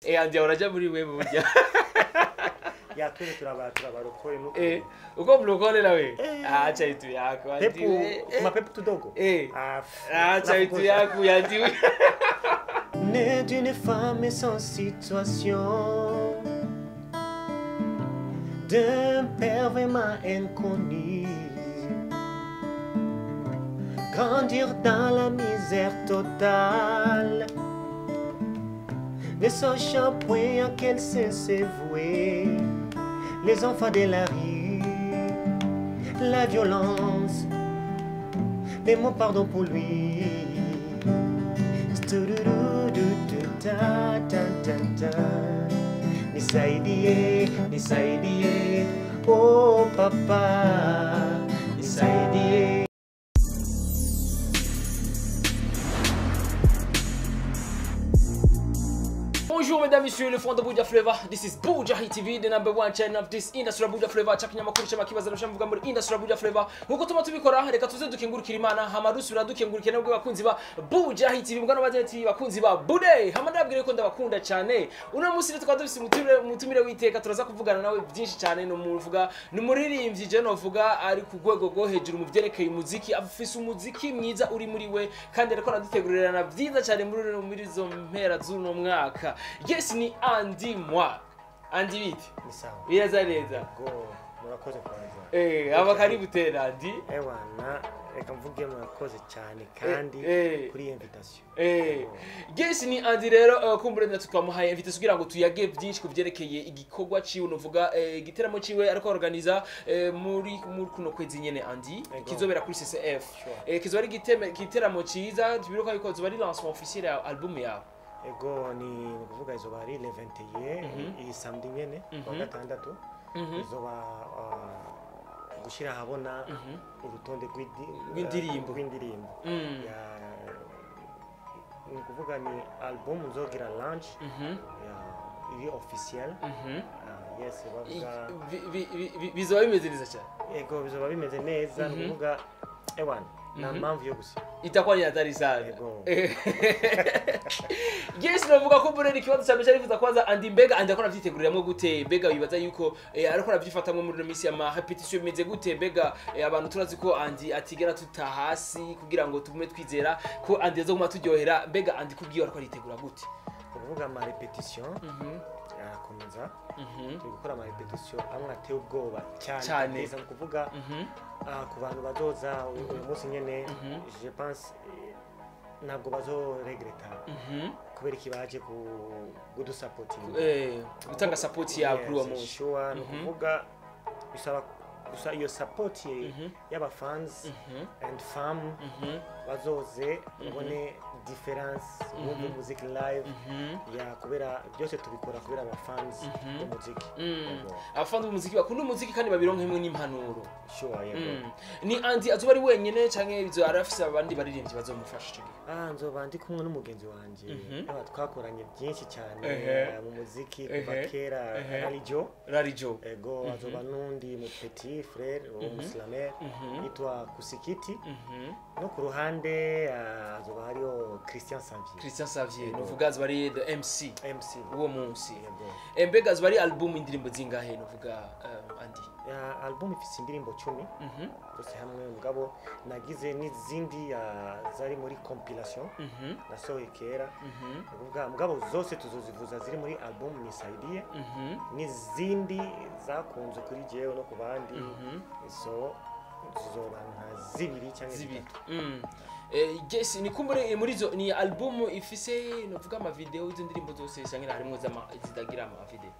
Andy uraja muri wewe burya. Ya twese turabarokore nuko. Uko mlokole nawe? Acha itu yako Andy. Pepu, mapepu tudogo. Acha itu yako Andy. Né d'une femme sans situation, d'un père vraiment inconnu, grandir dans la misère totale, ne sachant point à quel saint se vouer, les enfants de la rue, la violence, les mots pardon pour lui. Nisaidie, nisaidie, oh papa, nisaidie. Bonjour mesdames, messieurs, le front de Buja Flavor. This is Buja Hit TV, the number one channel of this industry Buja Flavor. Chakinyamakuru cy'amakibazo n'ushamvuga muri industry Buja Flavor. Nkuko tuma tubikora, reka tuze dukengurukira Imana, hama dusubira dukengurukira nabwo bakunzi ba Buja Hit TV, mbwa n'abazanye TV bakunzi ba Bude. Hama ndabwire ko ndabakunda cyane. Uno munsi rero tukaba dufise umutumire witeka, turaza kuvugana nawe byinshi cyane. No muvuga ni umuririmbyi je novuga ari ku rwego rwo hejuru mu byerekeye umuziki, afise umuziki mwiza uri muri we kandi ariko aradutegurira na byiza cyane muri izo mpera z'uno mwaka. Yes, ni Andy Mwag. Andy bite? Ni sawa. Biraza neza. Go, murakoze kwanza. Aba karibu tena Andy. Ewana, reka mvuge murakoze cyane kandi kuri invitation. Yes, ni Andy rero kumbure na tukamuhaye invitation kugira ngo tuyage byinshi kubyerekeye igikorwa ciwe novuga igiteramo ciwe ariko organiza muri kuno kwezi nyene Andy kizobera kuri CCF. Kizoba ari igiteramo ciza biruka yuko zoba ari lancement officiel ya album yawe. Ego ni kuvuga izoba ari le 21 iyi samedi nyene kwa gatandatu izoba gushira habona urutonde rw'indirimbo ya ni kuvuga ni album nzogira launch ya iri officiel. Yes, bavuga bizoba bimeze neza cyane. Ego bizoba bimeze neza ni kuvuga ewan na mpamvu yo gusa itakuwa ni hatari sana. Yes, navuga ko bureri ikibazo cyane cyarifuza kwaza Andy mbega Andy akora vyiteguriramwe gute, mbega bibaza yuko ariko aravyifatamwe muri no misi ama repetition bimeze gute, mbega abantu turazi ko Andy atigera tuta hasi kugira ngo tugume twizera ko Andy azoguma turyohera, mbega Andy kubwiye ariko aritegura gute? Kuvuga ama repetition arakomeza turi gukora ama repetition amwe ateye ubwoba cyane neza kuvuga ku bantu bazoza uyu munsi nyene je pense ntabwo bazoregreta kubera ikibaje kudusapotinga gutanga support ya kuri uwo munsi. Sure, no kuvuga bisaba gusa iyo support y'aba fans and fam bazoze babone difference bumve music live ya kubera byose tubikora kubera aba fans b'umuziki. Abafans b'umuziki bakunda umuziki kandi babironkemwe n'impanuro. Sure, yego. Ni Andy azoba ari wenyene canke bizo arafise abandi baririmbyi bazomufasha ico gihe? Nzoba ndi kumwe n'umugenzi wanje aba twakoranye byinshi cyane mu muziki kuva kera, Rarijo. Ego azoba n'undi mu petit frère wo muslamer yitwa Kusikiti. No ku ruhande azoba hariyo Christian Xavier. Christian Xavier novuga azoba ari the MC uwo munsi. Mbega azoba ari album indirimbo zingahe novuga Andy? Album ifise indirimbo 10 zose hamwe, mugabo nagize n'izindi zari muri compilation nasohoye kera. Kuvuga mugabo zose tuzozivuza ziri muri album Nisaidie n'izindi zakunze kuri jewe no ku bandi so zizoba nka zibiri cyangwa zitatu. Yes, ni kumbure muri zo ni album ifise novuga ama video izo ndirimbo zose cyangwa harimo zidagira ama video?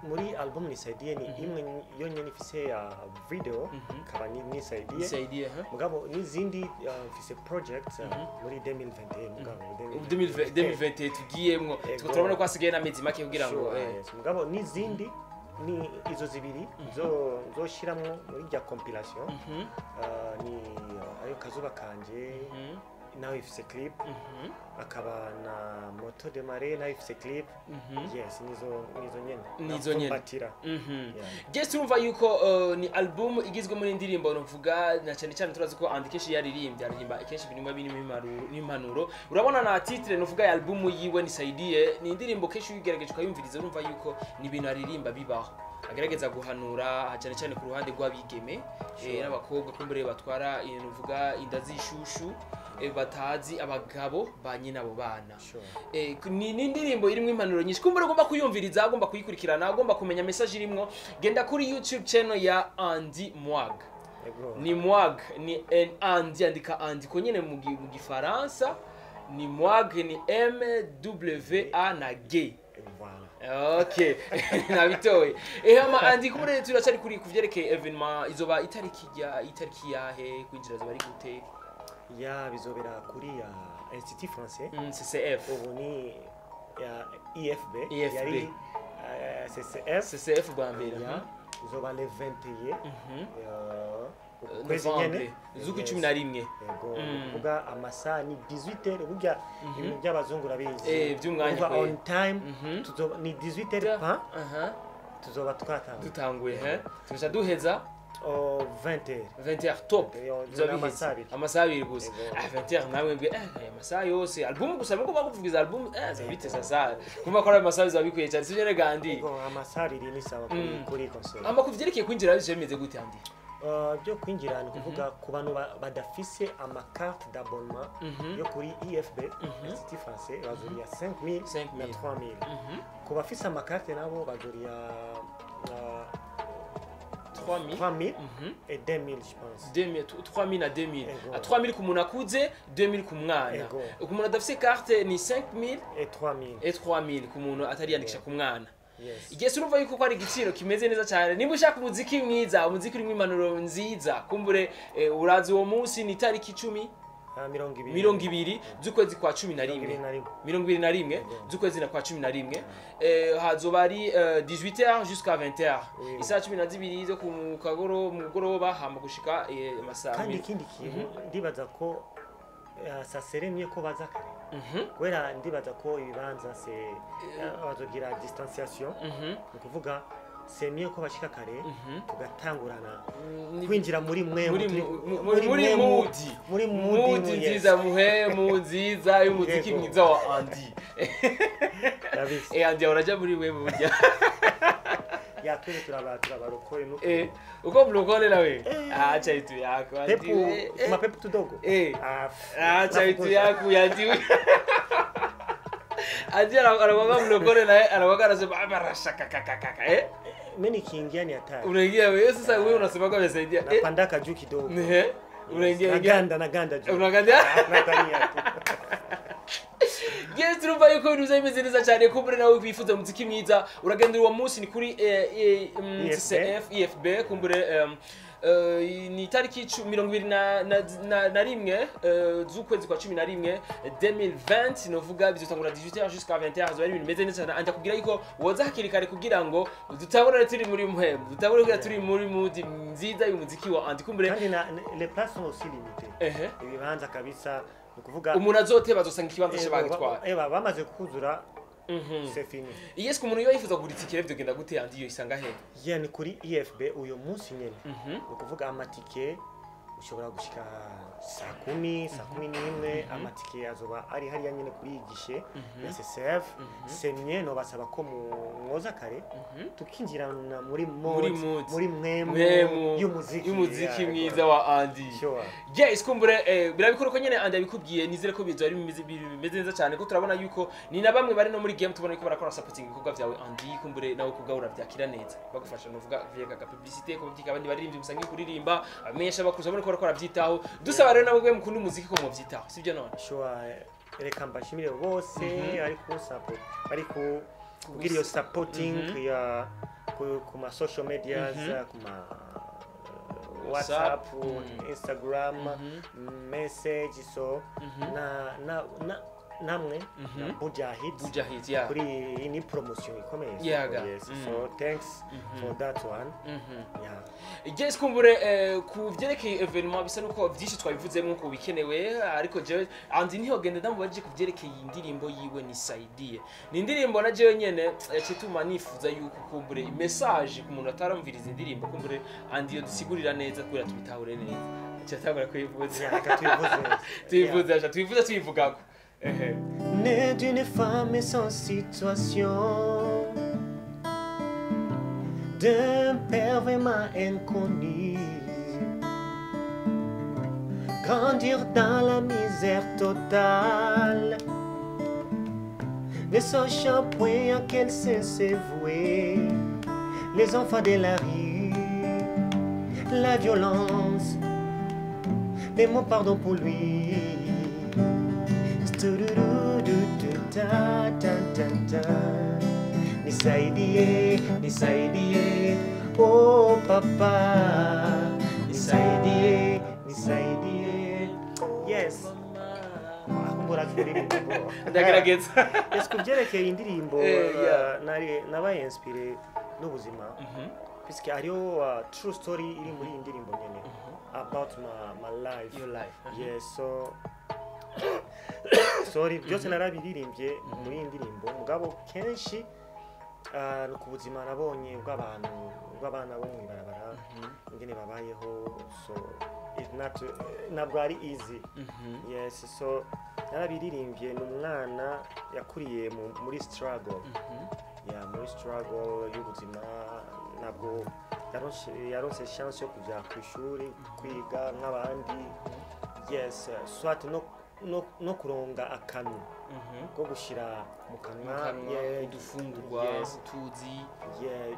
Muri album Nisaidie ni imwe yonyene ifise ya video kaba ni Nisaidie mugabo n'izindi ifise project muri 2021 mugabo 2021 tugiyemwo turabona ko hasigaye n'amezi make kugira ngo mugabo n'izindi ni izo zibiri nzoshiramwo muri rya compilation ni ayo kazuba kanje Nawe ifise clip, akaba na Moto de Mare, nayo ifise clip. Yes, nizo nyene. Nizo nyene. Mbatira. Yeah. Yes, urumva yuko ni album igizwemo n'indirimbo novuga na cyane cyane turazi ko Andy kenshi yaririmbye, aririmba kenshi ibintu birimo n'impanuro. Urabona na titre novuga ya album yiwe "Nisaidie", ni indirimbo kenshi uyigerageje ukayumviriza urumva yuko ni ibintu aririmba bibaho, agerageza guhanura cyane cyane ku ruhande rw'abigeme n'abakobwa kumbure batwara novuga inda z'ishushu, batazi abagabo ba nyina abo bana. Ni indirimbo irimo impanuro nyinshi, kumbure ugomba kuyumviriza, agomba kuyikurikirana, agomba kumenya message irimwo. Genda kuri YouTube channel ya Andy Mwag. Ni Mwag, ni N Andy, andika Andy ko nyene mu Gifaransa ni Mwag, ni M W A na G. Voilà. Okay, nabitoye. Hama Andy, kumbure turacari kuri kuvyerekeye événement, izoba itariki yahe? Kwinjira zoba ari gute? Ya, bizobera kuri ya Institut Français. CCF. Ubu ni ya IFB. IFB. Yari CCF. CCF bwa mbere. Ya, izoba le 21 ukwezi Novembre, nyene. z'ukwa Yes. 11. Yego, ni ukuvuga amasaha ni 18h. Burya ibintu by'abazungu urabizi. By'umwanya Kuvuga kweli. on time, tuzoba ni 18h pa tuzoba twatanguye. Dutanguye he, tugaca duheza? Oh, 20h. 20h top. Yo, bizoba ni biheze. amasaha abiri. Amasaha abiri gusa. Yego. Ah, 20h nawe mbwe aya masaha yose album gusa, muko bakuvugiza album zabiteza saa kumva ko ari amasaha bizoba bikwiye cyane, sivyo rega Andy? Yego, amasaha abiri ni sawa kuri concert. Ama kuvyerekeye kwinjira bizoba bimeze gute, Andy? Byo kwinjira ni ukuvuga ku bantu badafise amacarte d'abonnement yo kuri IFB, Institut Français, bazuriya 5000 5000. na 3000. Ku bafise amacarte nabo bazuriya 3000. 3000 et 2000, je pense. 2000, 3000 na 2000. Ego. Ah, 3000 ku muntu akuze, 2000 ku mwana. Ego. Ku muntu adafise carte ni 5000 et 3000. Et 3000 ku muntu atariyandikisha, ku mwana. Yes. Igihe urumva yuko ko ari igiciro kimeze neza cyane. Niba ushaka umuziki mwiza, umuziki urimo impanuro nziza, kumbure urazi uwo munsi ni itariki 10 Ah, 20. 20 z'ukwezi kwa 11. 21. 21 z'ukwezi na kwa 11, hazoba ari 18h jusqu'à 20h. Oui. Isaha 12 zo ku kagoro mu mugoroba hama gushika amasaha Kandi ikindi kintu, ndibaza ko ça serait mieux ko baza kare, kubera ndibaza ko ibibanza c'est bazogira distanciation. Ni ukuvuga c'est mieux ko bashika kare, tugatangurana kwinjira muri mwe muri muri mood. Muri mood mood nziza, muhemu nziza y'umuziki Yego. mwiza wa Andy. Kabisa. Andy uraja muri wewe burya. Ya, twese turabarokore no Uko mlokole nawe? Acha itu yako Andy. Pepu mapepu tudogo. Ah, Acha itu nafukuza. yako ya Andy. Andy anakuwa mlokole naye anakuwa anasema abarashakakakaka. Mimi nikiingia ni hatari. Unaingia wewe sasa, wewe unasema kwa amesaidia. Napandaka juu kidogo. Unaingia ingia. Naganda juu. Unaganda? Natania tu. Yes, turumva yuko ibintu bizaba bimeze neza cyane. Kumbure nawe wifuza umuziki mwiza, uragendera uwo munsi, ni kuri IFB. CCF IFB. Kumbure ni itariki 21 z'ukwezi kwa 11 2020, novuga bizotangura 18h jusqu'à 20h. Zoba ari ibintu bimeze neza cyane. Anja kugira yuko woza hakiri kare kugira ngo dutabona turi muri muhemu, dutabona kugira turi muri mood nziza y'umuziki wa Andy kumbure. Kandi na les places sont aussi limitées. Ibibanza kabisa, ni ukuvuga Umuntu azoteba azosanga ikibanza cye bagitwara. Bamaze kuzura, c'est fini. Yes, ku muntu iyo yifuza kugura itike rero byogenda gute, Andy? Yo isanga he? Yeah, ni kuri IFB uyo munsi nyene. Ni ukuvuga amatike ushobora gushika saa 10, saa 11, amatike azoba ari hariya nyene kuri iyi guichet ya CCF. C'est mieux, nobasaba ko mwoza kare tukinjirana muri Muri mode, mood. muri mwemu Mwemu y'umuziki. y'umuziki Yeah, mwiza wa Andy. Sure. Yes, kumbure birabikora ko nyene Andy abikubwiye. Nizere ko bizo ari bimeze neza cyane, ko turabona yuko ni na bamwe bari no muri game, tubona yuko barakora supporting ibikorwa byawe Andy. Kumbure nawe kubwa urabyakira neza, bagufasha novuga via ka publicité ko byika abandi baririmbyi musangiye kuririmba, abamenyesha bakuza babona ko barakora byitaho. Dusaba rero nabo mukunda umuziki ko muvyitaho, sibyo none? Sure, reka mbashimire bose bari ku support, bari ku kugira iyo supporting ya ku ma social medias, ku ma WhatsApp, Instagram message, so na na na Namwe na Buja Hits. Buja Hit, yeah. Kuri iyi ni promotion ikomeye. Yaga. Yes, so thanks for that one, yeah. Yes, kumbure ku vyerekeye événement bisa nuko vyinshi twabivuzemo ko bikenewe, ariko jewe Andy ntihogende ndamubajije ku vyerekeye iyi ndirimbo yiwe Nisaidiye. Ni indirimbo na jewe nyene yacituma nifuza yuko kumbure message ku muntu ataramviriza indirimbo, kumbure Andy yo dusigurira neza kubera tubitahure neza. Aca kuyivuza. Yeah, reka tuyivuze. Tuyivuze, aca tuyivuze, tuyivugako ehe. Né d'une femme sans situation, d'un père vraiment inconnu, grandir dans la misère totale, ne sachant point à quel saint se vouer, les enfants de la rue, la violence, les mots pardon pour lui. Ta, ta, ta, ta. Nisaidie, nisaidie, oh papa. Nisaidie, nisaidie. Yes. Akumbura kuririmba. Ndagerageza. Yes, ku byerekeye indirimbo, Yeah. nari nabaye inspiré n'ubuzima, puisque hariho true story iri muri iyi ndirimbo nyene about my life. Your life. Yes, so sorry, byose narabiririmbye muri iyi ndirimbo, mugabo kenshi ni ku buzima nabonye bw'abantu, bw'abana bo mu ibarabara, ingene babayeho. So it's not, ntabwo ari easy. Yes, so narabiririmbye. Ni umwana yakuriye muri struggle, yeah, muri struggle y'ubuzima. Ntabwo yaronse chance yo kuja ku ishuri kwiga nk'abandi. Yes, soit no kuronga akantu ko gushira mu kanwa. Mu kanwa. Udufungurwa. Yes. Utuzi. Yeah,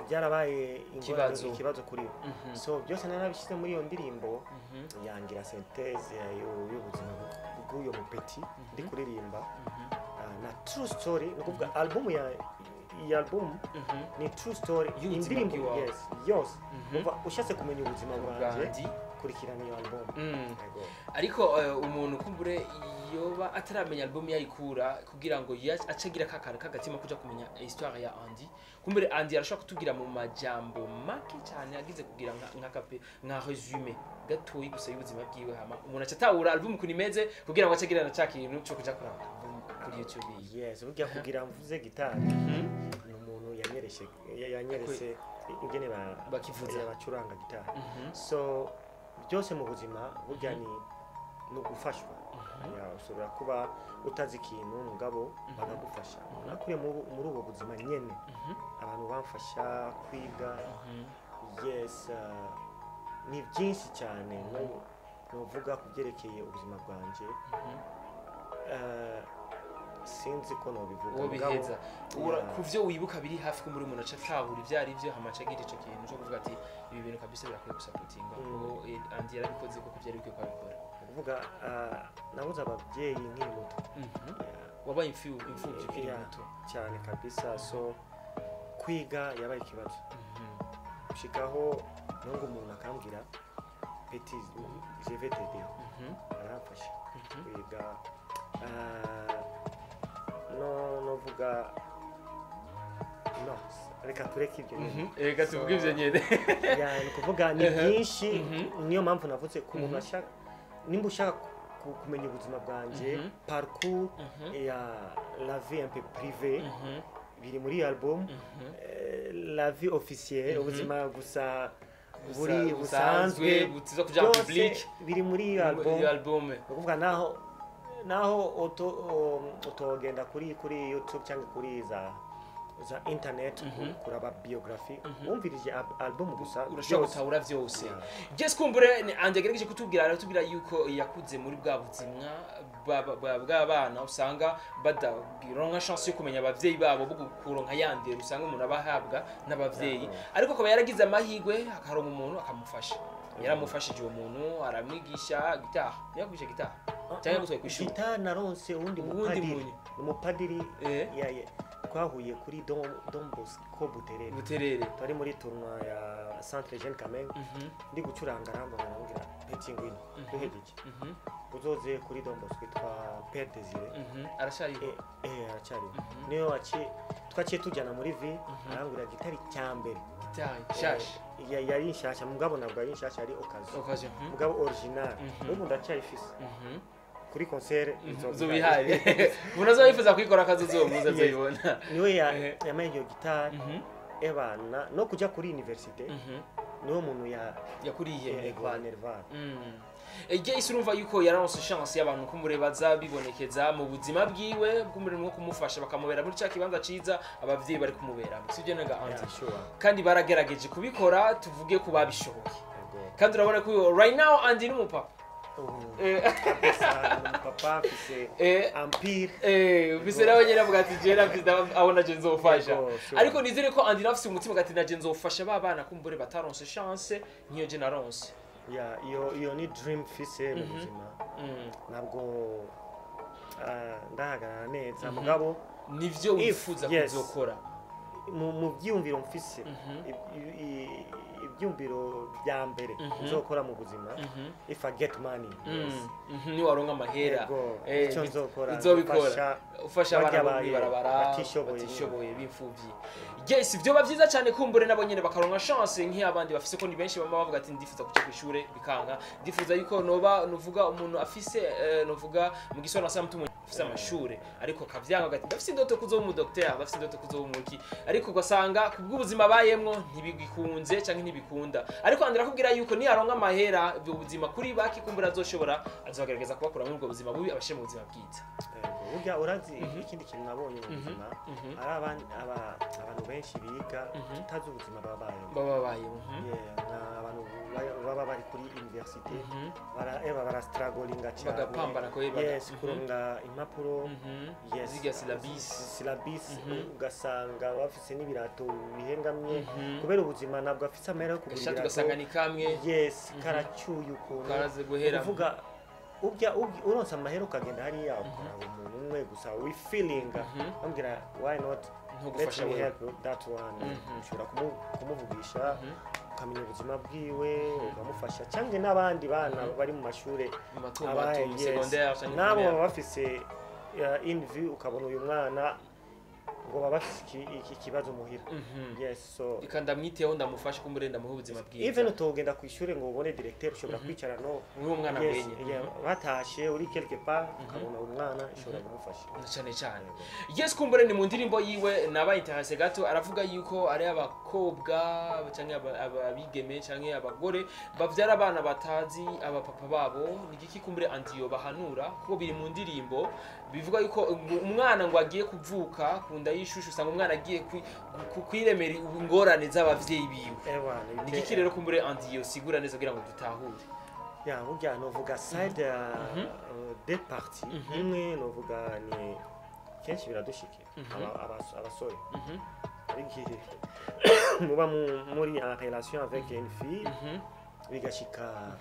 byarabaye ingorane. Ikibazo. Ikibazo kuri we. So byose narabishyize muri iyo ndirimbo, yangira synthèse y'ubuzima bw'uyo mupeti ndi kuririmba. Na true story, ni ukuvuga album ya iyi album ni true story. Y'ubuzima Indirimbo bw'iwawe. Yes, yose. Umva, ushatse kumenya ubuzima bwanjye, Bwanjye. kurikirana iyo album. Yego. Ariko umuntu kumbure yoba ataramenya album yayikura kugira ngo ace agira kakara kagatima kuja kumenya histoire ya Andy, kumbure Andy arashobora kutubwira mu majambo make cyane agize kugira nka résumé gatoyi gusa y'ubuzima bwiwe, hama umuntu aca atahura album ukuntu imeze kugira ngo ace agira na ca kintu co kuja kuraba album kuri YouTube. Yes, burya kugira mvuze gitari, ni umuntu yanyerese ingene Bakivuza. Bacuranga gitari. So byose mu buzima burya ni ugufashwa. Ya, ushobora kuba utazi ikintu, mugabo bakagufasha. Nakuriye muri ubwo buzima nyene, abantu bamfasha kwiga. Yes, ni byinshi cyane novuga ku byerekeye ubuzima bwanjye. Sinzi ko nobivuga, uwo mugabo- biheza. Yeah. Ku vyo wibuka biri hafi ko muri umuntu aca atahura ivyo ari vyo, hama aca agira ico kintu co kuvuga ati ibi bintu kabisa birakwiye gusapotingwa, kuko Andy yarabikoze kuko vyari bikwiye ko abikora. Kuvuga, nabuze ababyeyi nkiri muto. Yeah. Wabaye imfuvyi ukiri Yeah, muto. Cyane kabisa. So kwiga yabaye ikibazo, gushikaho nubwo umuntu akambwira: "Petit, je vais t'aider." Aramfasha kwiga. No novuga no, reka tureke ibyo nyine. Reka tuvuge ivyo nyene. Yeah, ni ukuvuga ni byinshi. Niyo mpamvu navuze ku muntu ashaka, nimba ushaka kumenya ubuzima bwanjye, parcours ya la vie un peu privée, biri muri album. La vie officielle, ubuzima gusa buri busanzwe, butiza kuja en byose public, biri muri iyo album. Iyo album. Ni ukuvuga naho utogenda kuri YouTube cyangwa kuri za internet kuraba biographie, wumvirije album gusa, urashobora byose. Gutahura vyose. Yeah. Jess, kumbure ni Andy agerageje kutubwira, aratubwira yuko yakuze muri bwa buzima bw'abana usanga badaronka chance yo kumenya abavyeyi babo, bwo kuronka yandera usanga umuntu aba ahabwa n'abavyeyi, ariko akaba yaragize amahirwe akaronka umuntu akamufasha. Yaramufashije uwo muntu, aramwigisha gitaha. Yakwigisha gitaha cyangwa gutwaye kw'ishuri? Gitari naronse uwundi Uwundi mupadiri. Ni Umupadiri twahuye kuri Don Bosco Buterere. Buterere. Twari muri tournoi ya Centre Jeune Kamenge, ndi gucuranga, arambona, arambwira Petit, ngwino duhejeje, uzoze kuri Don Bosco witwa Père Désiré. Arashariho? Aracyariho. Niyo waciye, twaciye tujyana muri ville, arangurira gitari cya mbere. Gitari nshasha? Yari nshasha, mugabo ntabwo ari nshasha, ari occasion. Occasion. Mugabo original, n'ubu ndacyayifise. Kuri concert izoba Uzobihari, umuntu azoba yifuza kuyikora akazozomuza azoyibona. Niwe yamaye iyo gitari. Ebana no kujya kuri université, niwe muntu ya Yakuriye Yego, minerval. Ejye urumva yuko yararonse chance y'abantu kumurebaza bibonekeza mu buzima bwiwe bw'umurimo wo kumufasha, bakamubera muri cya kibanza ciza abavyeyi bari kumuberamo, sibyo nega Andy? Yeah, sure. Kandi baragerageje kubikora, tuvuge ko babishoboye. Yego. Kandi urabona ko right now Andy ni umupapa. Ubu kabisa ni umupapa, afise empire. Ufise nawe nyene avuga ati je nafise aho naje nzofasha. Yego, sure. Ariko nizere ko Andy nawe afise umutima ati naje nzofasha ba bana kumbure bataronse chance nk'iyo je naronse. Yeah, iyo ni dream mfise mu buzima. Ntabwo ndahagarara neza, mugabo Nivyo wifuza yes. kuzokora. Mu byiyumviro mfise, ibyiyumviro bya mbere nzokora mu buzima, if I get money, yes. Niwaronka amahera. Yego, icyo nzokora, uzobikora. Nzofasha ufasha abana barya bo mw'ibarabara, batishoboye. Batishoboye b'imfuvyi. Yes, vyoba vyiza cyane kumbure nabo nyene bakaronka chance nk'iyabandi bafise, ko ni benshi bama bavuga ati ndifuza kuja kw'ishure bikanka, ndifuza yuko noba nuvuga umuntu afise novuga mu giswahili nasema mtu afise amashure ariko akavyanga, ati ndafise indoto kuzoba umudocteur, ndafise indoto kuzoba umuki, ariko ugasanga kubw'ubuzima bayemwo ntibigikunze canke ntibikunda. Ariko Andra akubwira yuko niyaronka amahera, ubwo buzima kuri baki kumbura azoshobora, azogerageza kubakura muri ubwo buzima bubi abashire mu buzima bwiza. Yego, burya urazi ikindi kintu nabonye mu buzima, ari abantu benshi biga tutazi ubuzima babayemo. Baba babayemo. Yeah, nka abantu baba bari kuri université, eba barastrugglinga cyane. Bagapambana ko Yes, kuronga impapuro. Yes. Ziga syllabus. Syllabus, ugasanga bafise n'ibirato bihengamye kubera ubuzima, ntabwo afise amahera yo kugura Gashati ibirato. ugasanga ni kamwe. Yes, karacyuye ukuntu. Karaze guhera. Kuvuga urya uronse amahera ukagenda hariya ukaraba umuntu umwe gusa wifilinga, bambwira why not, let Ntugufasha me wewe. help that one. Ushobora kumuvugisha, ukamenya ubuzima bwiwe, ukamufasha, cyangwa n'abandi bana bari mu mashure Mu mato abaye, mato, yes. secondaire canke Nabo primaire. baba bafise envie, ukabona uyu mwana ngo baba bafise iki kibazo muhira. Yes, so Reka ndamwiteho, ndamufashe kumbure ndamuhe ubuzima bwiza. Even utogenda ku ishuri ngo ubone directeur, ushobora kwicara no Nk'uwo mwana yes, wenye. Yeah, batashe uri quelque part ukabona umwana, ushobora kumufasha. Na cyane cyane, yes, kumbure ni mu ndirimbo yiwe naba intéressé gato, aravuga yuko ari abakobwa canke abigeme canke abagore bavyara abana batazi abapapa babo. Ni igiki kumbure antiyo bahanura? Kuko biri mu ndirimbo, bivuga yuko ngo umwana ngo agiye kuvuka ku nda y'ishushu, usanga umwana agiye kwiremera ingorane z'abavyeyi biwe. Ewana. Ni igiki rero kumbure antiyo sigura neza kugira ngo dutahure? Ya, burya novuga side deux parties. Imwe novuga ni kenshi biradushikira abasore, hari igihe muba muri en relation avec une fille, bigashika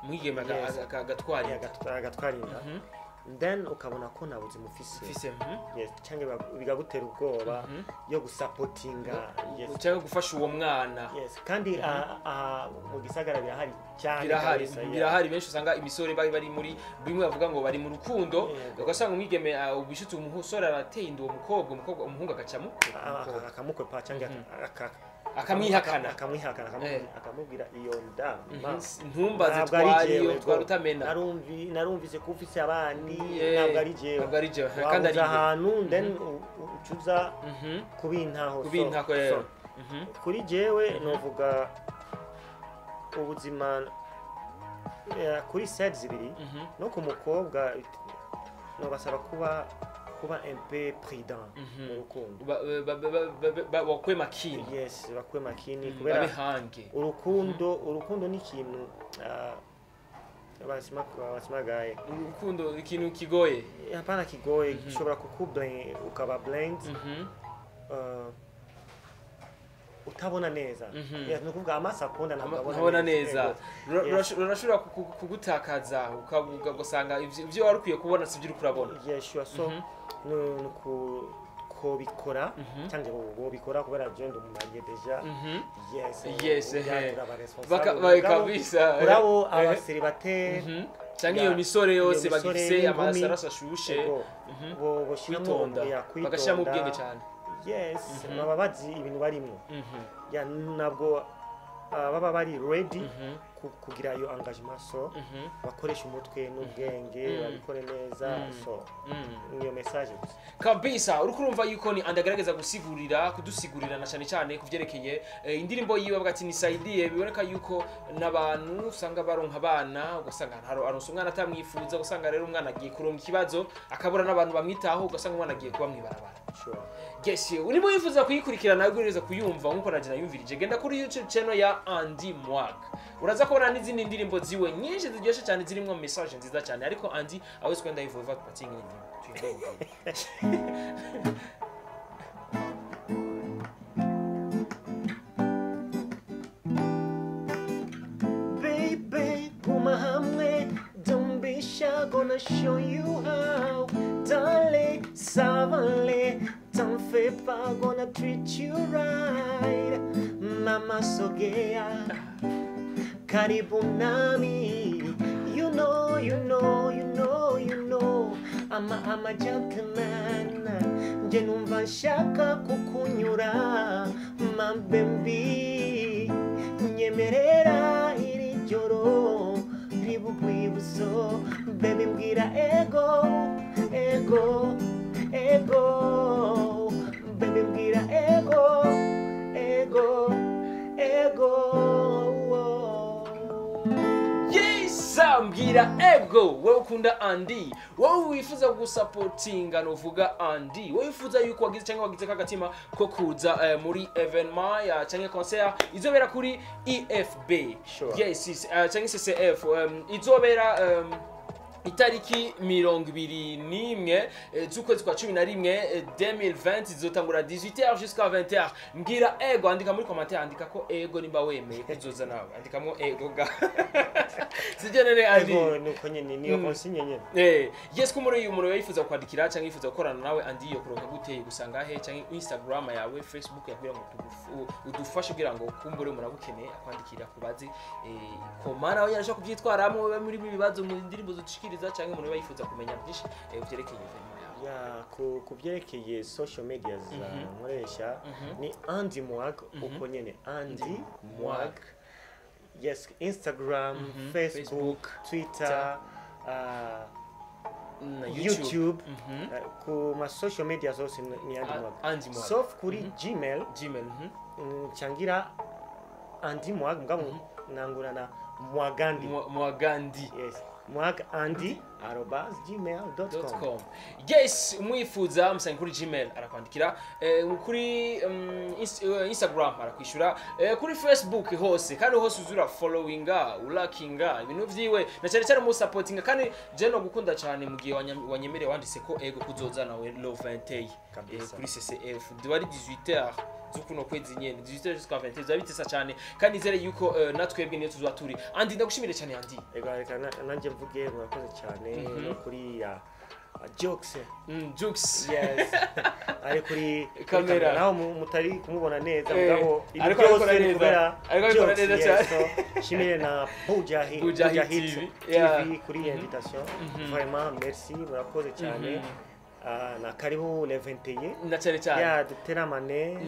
Umwigeme Yes. agatwara inda. Agatwara inda, then ukabona ko nta buzima ufise. Ufise. Yes, cyangwa bikagutera ubwoba yo gusapotinga, yes. Cyangwa gufasha uwo mwana. Yes, kandi aha mu gisagara birahari cyane. Birahari. Kabisa, yeah. Birahari, benshi usanga imisore bari muri bimwe bavuga ngo bari mu rukundo, ugasanga umwigeme ubishutse umusore arateye inda uwo mukobwa, umukobwa umuhungu agacamo Akamukwepa cyangwa akamwihakana. Akamwihakana, akamubwira iyo nda ma, Ntumbaze. ntabwo ari Twariyo jewe, twari utamena. Narumvise ko ufise abandi, ntabwo ari jewe. Ntabwo ari jewe, kandi ari Wabuze we. ahantu, then ucuza kubintaho. Kubintaho, So, kuri jewe novuga ubuzima kuri side zibiri, no ku mukobwa nobasaba kuba un peu prudent mu rukundo. Bakwe makini. Yes, bakwe makini kubera Babe hange. Urukundo ni ikintu basimagaye. Urukundo ikintu kigoye. Hapana kigoye, gishobora kuku ukaba blind, utabona neza. Yes, ni ukuvuga amaso akunda ntabwo abona Ntabona neza. Yego. Yes. Rurashobora kugutakaza, ugasanga ivyo wari ukwiye kubona sivyo uriko urabona. Yes, sure. So ni Batokobikora cyangwa bobikora kubera je ndi umumarié déjà. Yes. Yes, Oya, eh. turaba responsable. Baka kabisa. Kurabo abaseribateri Canke ya, iyo misore yose iyo misore bagifise n'inkumi, amaraso ashushe, ego, boshiramo kwitonda, ya, bagashiramo kwitonda. ubwenge cyane. Yes, baba bazi ibintu barimwo. Ya, ntabwo baba bari ready kugira iyo engagement, so bakoresha umutwe n'ubwenge, babikore neza. So niyo message gusa. Kabisa, uriko urumva yuko ni Andy agerageza gusigurira, kudusigurira na cyane cyane kuvyerekeye indirimbo yiwe, avuga ati "Nisaidie". Biboneka yuko n'abantu usanga baronka abana, ugasanga aronse umwana atamwifuza, ugasanga rero umwana agiye kuronka ikibazo, akabura n'abantu bamwitaho, ugasanga umwana agiye kuba mw'ibarabara. Sure. Yes, urimo wifuza kuyikurikirana, uguririza kuyumva nkuko naje nayumvirije, genda kuri YouTube channel ya Andy Mwag, uraza kubona n'izindi ndirimbo ziwe nyinshi ziryoshe cyane, zirimo message nziza cyane. Ariko Andy awezi kwenda hivyo hivyo, tupatie ingine ndirimbo tuendelee. Baby, guma hamwe, don't be shy, gonna show you how. Darling, ça va aller, t'en fais pas, gonna treat you right. Mama sogea, karibu nami. You know, you know, you know, you know, I'm a gentleman. Nje numva nshaka kukunyura, my baby. Nyemerera iri joro riba urwibutso, baby, mbwira ego, ego, ego, baby, mbwira ego, ego, ego. Yes, mbwira ego. Wowe ukunda Andy, wowe wifuza gusapotinga, nuvuga Andy, wowe wifuza yuko wagize cyangwa wagize kagatima ko kuza muri événement ya cyangwa concert izobera kuri EFB. Sure. Yes, cyangwa CCF, izobera itariki 21 z'ukwezi kwa 11 2020, izotangura 18h jusqu'à 20h. Mbwira ego, andika muri commentaire, andika ko ego nimba wemeye kuzoza nawe, andikamwo ego ga sijye nene Andy. Ego, nuko nyene niyo consigne nyene. Yes, ko muri uyu muntu yifuza kwandikira cyangwa yifuza gukorana nawe Andy, yo kuronka gute, gusanga he, cyangwa Instagram yawe, Facebook yawe, kugira ngo udufashe kugira ngo kumbure umuntu agukeneye akwandikira kubaze koma nawe yarashaka kubyitwaramo muri ibi bibazo mu ndirimbo zudushikiriza, cyangwa umuntu aba yifuza kumenya byinshi byerekeye événement yawe. Ya, ku byerekeye social media za nkoresha ni Andy Mwag, uko nyene, Andy Mwag. Yes, Instagram, Facebook, Facebook, Twitter, na YouTube. Ku ma social media zose ni Andy Mwag. Andy Mwag. Sauf kuri Gmail. Gmail. Changira Andy Mwag, mugabo nangura na Mwagandi. Mwagandi. Yes, mwagandi@gmail.com. Com. Yes, mwifuza musange kuri Gmail arakwandikira, kuri Instagram arakwishura, kuri Facebook hose, kandi hose uzura followinga, ulakinga ibintu vyiwe, na cyane cyane musapotinga. Kandi je no gukunda cyane mu gihe wanyemereye, wanditse ko ego kuzoza nawe le 21 Kabisa. Kuri CCF duba ari 18h z'ukuno kwezi nyene, 18h jusqu'à 20h, biba bitesa cyane. Kandi nizere yuko natwebwe niyo tuzoba turi. Andy, ndagushimire cyane Andy. Ego, reka nanjye mvuge murakoze cyane no kuri ya jokes. Jukes. Yes, ari kuri Kamera. naho mutari kumubona neza, mugabo ibi ariko byose abikora ni neza. kubera Ariko abikora Jokes, neza yes. cyane. So, shimire na Buja Hit Buja Buja Hit Hit TV. Yeah. TV kuri iyi invitation. Vraiment merci, murakoze cyane. Ah, na karibu le 21. Na cyane cyane. Ya, duteramane,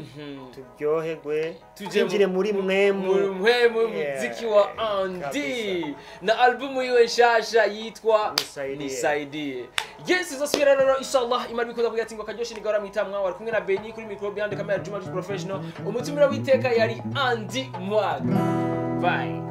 turyoherwe, Tuje twinjire muri mwemu. Muri mwemu Yeah, muziki wa Andy kabisa. na albumu yiwe nshasha yitwa Nisaidie. Nisaidie. Yes, izosubira rero inshallah imana bikoza kugira ati ngo karyoshe ni gahora mwitamwa. Wari kumwe na Benny kuri micro, behind camera Juma Juice Professional, umutumira w'iteka yari Andy Mwag. Bye.